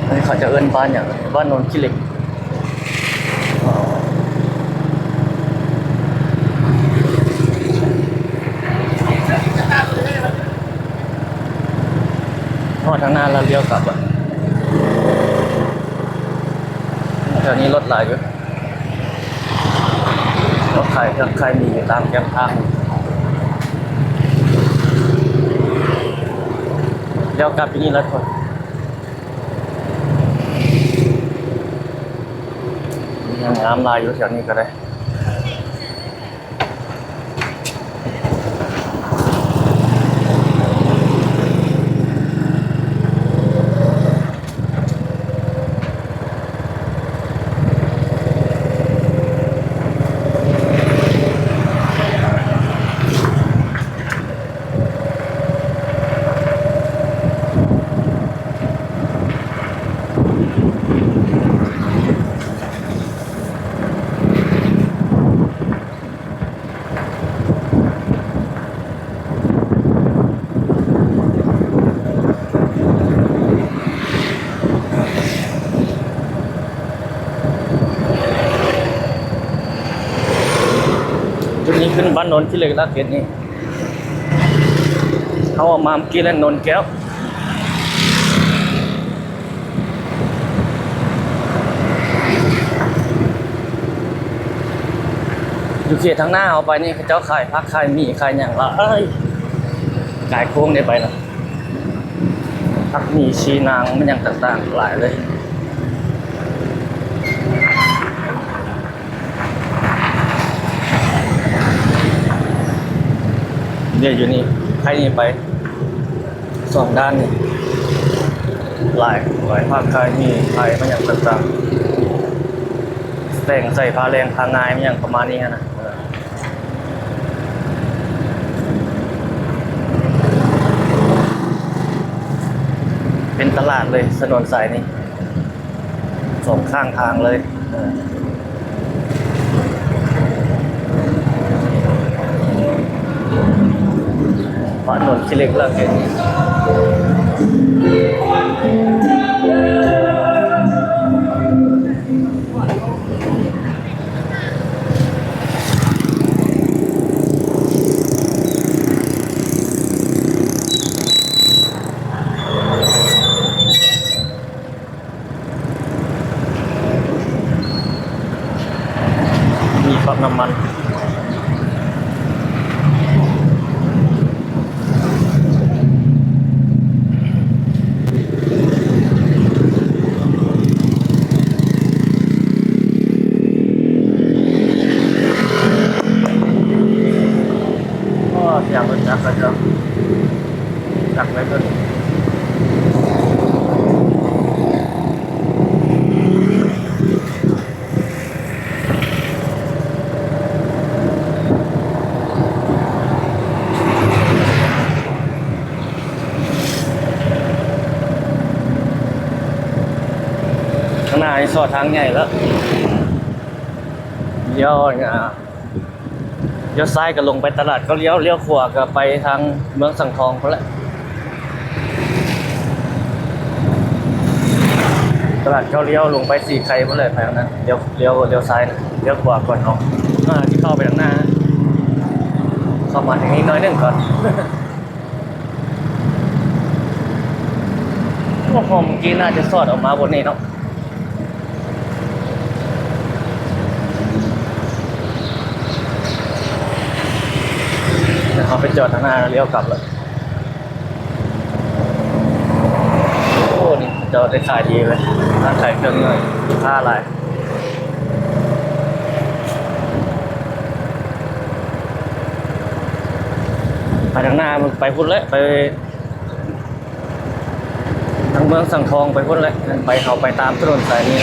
ອັນນີ້ເຂົາຈະເອີ້ນບ້ານຫຍັງ? ບ້ານໂນນຂີ້ເຫຼັກ. ຮອດທາງໜ້າແລ້ວລ້ຽວກັບ. ແຖວນີ້ລົດຫຼາຍຢູ່. ເຂົາຂາຍເຄື່ອງຂາຍໝີ່ຢູ່ຕາມແຄມທາງ. ລ້ຽວກັບຢູ່ນີ້ລະທຸກຄົນ. ມີງາມຫຼາຍຢູ່ແຖວນີ້ກໍໄດ້. ຈຸດນີ້ຂຶ້ນບ້ານໂນນຂີ້ເຫຼັກລາກເຈັດນີ້. ເຮົາອອກມາເມື່ອກີ້ແລ້ວ ໂນນແກ້ວ. ຢູ່ເຂດທາງໜ້າເຮົາໄປນີ້ ເຂົາເຈົ້າຂາຍຜັກ ຂາຍໝີ່ ຂາຍຫຍັງຫຼາຍ ກາຍໂຄ້ງໄດ້ໄປນະ. ຜັກໝີ່ ຊີນາງ ແມ່ນຫຍັງຕ່າງໆ ຫຼາຍເລີຍ. ເດ ຢູ່ນີ້ ໄທນີ້ໄປສອງດ້ານນີ້ ຫຼາຍ ຫຼາຍພາກ ຂາຍໝີ່ ຂາຍມາຫຍັງຕ່າງໆ ແຕ່ງໃສ່ຜ້າແລງ ຜ້າງ່າຍ ມາຫຍັງປະມານນີ້ຫັ້ນນະ. ເປັນຕະຫຼາດເລີຍ ຖະໜົນສາຍນີ້ ສອງຂ້າງທາງເລີຍ. ຖະໜົນຂີ້ເຫຼັກລາກເຈັດ. ມີປ້ຳນ້ຳມັນ. ຂ້າງໜ້ານີ້ຊອດທາງໃຫຍ່ແລ້ວ ລ້ຽວ ອາ ລ້ຽວຊ້າຍກໍລົງໄປຕະຫຼາດເກົ້າລ້ຽວ, ລ້ຽວຂວາກໍໄປທາງເມືອງສັງທອງພຸ້ນແຫຼະ. ຕະຫຼາດເກົ້າລ້ຽວລົງໄປສີໄຄພຸ້ນແຫຼະ ໄປທາງນັ້ນ. ລ້ຽວ ລ້ຽວ ລ້ຽວຊ້າຍນະ, ລ້ຽວຂວາກ່ອນເນາະ. ອາ ຊິເຂົ້າໄປທາງໜ້າ, ເຂົ້າມາທາງນີ້ໜ້ອຍໜຶ່ງກ່ອນ. ໂອ້ໂຫ ເມື່ອກີ້ໜ້າຈະຊອດອອກມາບ່ອນນີ້ເນາະ. ເຮົາໄປຈອດທາງໜ້າ ລ້ຽວກັບລະ. ໂອ້ ນີ້ເຂົາເຈົ້າໄດ້ຂາຍດີເລີຍ, ຮ້ານຂາຍເຄື່ອງຍ່ອຍ, ລູກຄ້າຫຼາຍ. ໄປທາງໜ້າ ໄປພຸ້ນແຫຼະ, ໄປ ທາງເມືອງສັງທອງໄປພຸ້ນແຫຼະ, ໄປ ເຮົາໄປຕາມຖະໜົນສາຍນີ້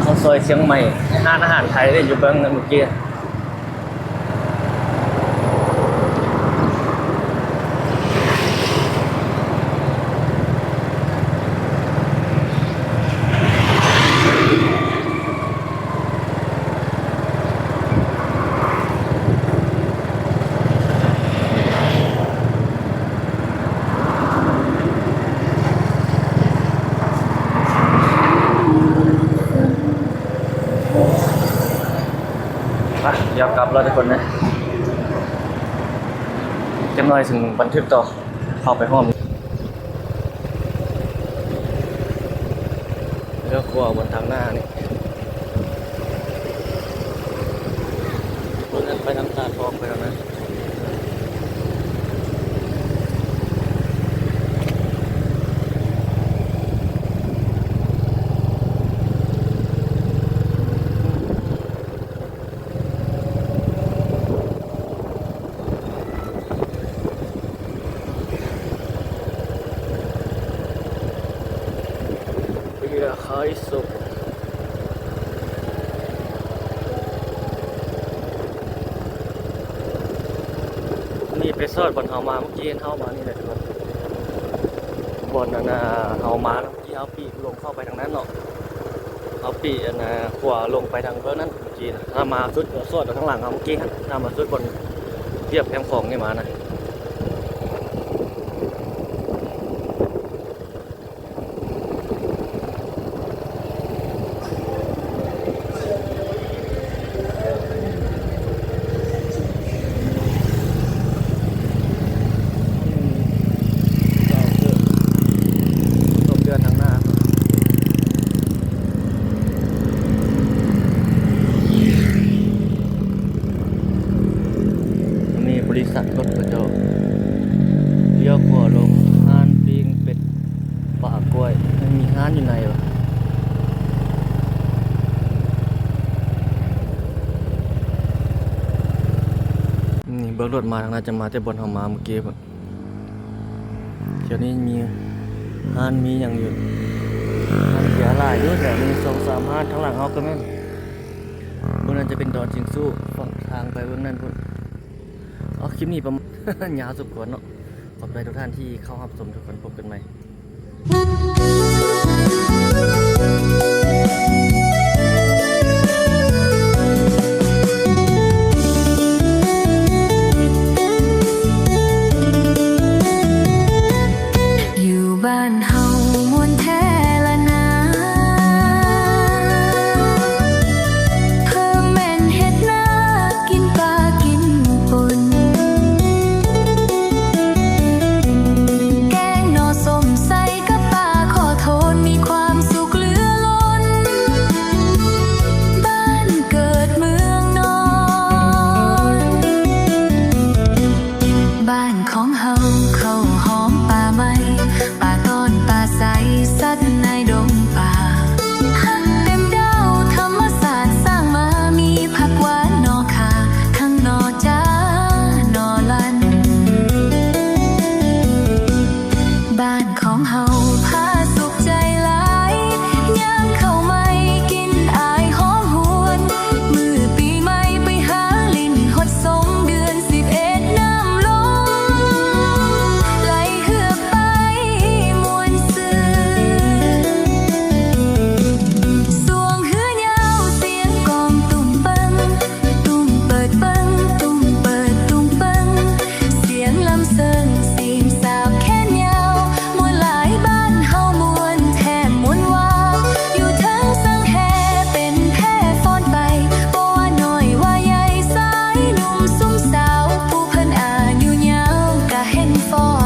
ເຂົ້າຊອຍຊຽງໃໝ່, ຮ້ານອາຫານໄທເດ້ ຢູ່ເບື້ອງນັ້ນເມື່ອກີ້. ໄປ ດຽວກັບແລ້ວທຸກຄົນເດີ, ຈັກໜ້ອຍຊິບັນທຶກຕໍ່. ເຂົ້າໄປຮ່ວມ ແລ້ວຂົວບົນທາງໜ້ານີ້ ເພິ່ນໄປທາງຕາດທອງໄປແລ້ວນະ. ເຮືອຂາຍສົ່ງ ນີ້ໄປຊອດບ່ອນເຮົາມາເມື່ອກີ້, ເຮົາມານີ້ແຫຼະທຸກຄົນ, ບ່ອນນັ້ນນະ ເຮົາມາເມື່ອກີ້ ເຮົາປີກລົງເຂົ້າໄປທາງນັ້ນເນາະ, ເຮົາປີກອັນນະ ຂວາລົງໄປທາງເບື້ອງນັ້ນ. ຈີນ ຖ້າມາສຸດກໍສອດທາງຫຼັງເຮົາເມື່ອກີ້ຫັ້ນ, ຖ້າມາສຸດບ່ອນລຽບແຄມຂອງນີ້ມານະ. ອັນນີ້ບໍລິສັດລົດເຂົາເຈົ້າ, ລ້ຽວຂວາລົງຮ້ານປີ້ງເປັດ ປາກ້ວຍ ມັນມີຮ້ານຢູ່ໃນວະ. ນີ້ເບິ່ງລົດມາທາງໜ້າ ຈະມາແຕ່ບ່ອນເຮົາມາເມື່ອກີ້ພຸ້ນ. ແຖວນີ້ມີຮ້ານມີຫຍັງຢູ່, ຮ້ານເບຍຫຼາຍຢູ່ແຖວນີ້ ສອງສາມຮ້ານ. ທາງຫຼັງເຮົາກໍແມ່ນ, ເບິ່ງນັ້ນຈະເປັນດອນຊິງຊູ່ ຝັ່ງທາງໄປເບິ່ງນັ້ນພຸ້ນ. ເອົາ ຄລິບນີ້ປະມານ ຍາວສົມຄວນເນາະ. ຂອບໃຈທຸກທ່ານທີ່ເຂົ້າຮັບຊົມ, ທຸກຄົນພົບກັນໃໝ່. ຢູ່ບ້ານເຮົາມ່ວນແທ້ລະນາ, ເພິ່ນແມ່ນເຮັດນາ ກິນປາກິນປົນ, ແກງໜໍ່ສົ້ມໃສ່ກັບປາ ຂໍໂທດມີຄວາມສຸກເຫຼືອລົ້ນ. ບ້ານເກີດເມືອງນອນ ບ້ານຂອງເຮົາ ເຂົ້າຫອມປ່າໄມ້ ປ່າຕ້ອນປ່າໃສ ສັດໃນດົງປ່າ ຮັກເຕັມດາວ ທຳມະຊາດສ້າງມາ ມີຜັກຫວານໜໍ່ຂ່າ ທັງໜໍ່ຈ້າ ໜໍ່ລັນ. ບ້ານຂອງເຮົາພາສຸກໃຈຫຼາຍ ຍາມເຂົ້າໃໝ່ ກິ່ນອາຍຫອມຫວນ ມື້ປີໃໝ່ໄປຫາຫຼິ້ນ ຮອດສົງເດືອນສິບເອັດນ້ຳລົງໄຫຼເຮືອໄປ ມ່ວນ ຟ້ອງ